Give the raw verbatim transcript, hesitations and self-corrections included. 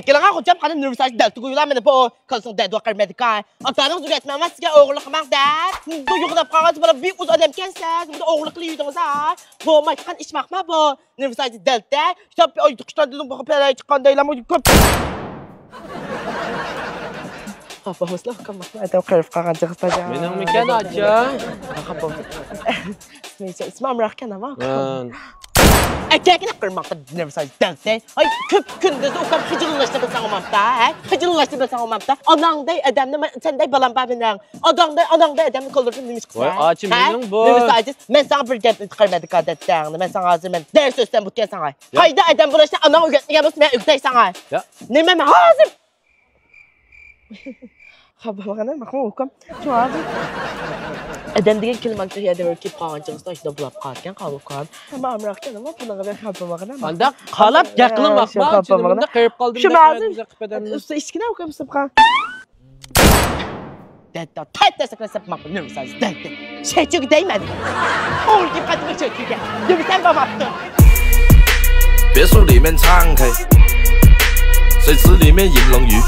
كېلىڭا خوجام، قانداق نېرۋىساجنى دەلتە قويۇلا مېنى بۇ. قىلسىڭ دەدۇ قىرمىدىكا. ئاتانىڭ ئۆگەتمەمە سىزگە ئوغرىلىق قىلماڭ دەپ. بۇ يوقلاپ قالغان بۇلار بىر ئۇز ئادەمكەنسىز. بۇ ئوغرىلىق قىلىۋېتىڭىز ھە. بولمايدىغان ئىش ماقما بۇ. نېرۋىساجنى دەلتە. كىتاب ئايتىقىشلار دېدىڭ بۇ پەلەي چىققان دەيلەمۇ كۆپ. خاپا بولسىلا ئۇكام، ماقما ئادەم قېرىپ قالغان جىغىستا. مېنىڭمىكەن ئاچا. خاپا بولسا. ئىسمى ئىسمى ئامراقكەن ئەمما ئۇكام. ئەكەكىنى قىرماقتا نېمە سايز دەلتەي. ھاي، كۆپ كۈندۈز ئۇكام خىجىللىنىشنى بىلسەڭ ئۇمامتا، ھە؟ خىجىللىنىشنى بىلسەڭ ئۇمامتا. ئاناڭدەي ئادەمنى، سەندەي بالام بار مېنىڭ. ئاداڭداي، ئاناڭداي ئادەمنى كولدۇرسۇن نېمە چىقسا؟ ۋاي، ئاچا ھە؟ مېنىڭ بۇ. نېمە سايز؟ مەن ساڭا بىر گەپ قىلمىدىكا دەتتەڭنى. مەن ساڭا ھازىر مەن دەرس ئۆتسەم بۇتكەن ساڭا. يا. قايدا ئادەم بولۇشنى ئاناڭ ئۆگەتمىگەن بولسا مەن ئۆگىتەي ساڭا. يا. نېمە مەن ھازىر؟ خاپا بولماقنى ماقۇل ئۇكام. شۇ ھازىر ئادەم دېگەن كېلىماڭ يەردە بىر كېلىپ قالغان چىغىسىدا شۇنداق بولاپ قالىدىكەن قالۇكام. ئەمما ئامراق ئىكەن ئەمما بۇنىڭغا بەك خاپا بولماقنى. قانداق؟ قالاپ گەپ قىلىڭ ماقما. شۇ خاپا بولماقنى. قېرىپ قالدىم شۇ دەپ ھازىر. ئۇستا ئىچكىنە ئۇكام سىپقا. دەتتا تەتتە سەكرە سەپ ماقۇل نېمە ساز دەتتە. شەچۈك دەيمەن. ئوڭ كېلىپ قاتتىق شەچۈكە. دۈمسەن باماپتۇ. 别墅里面唱K，水池里面淋龙鱼。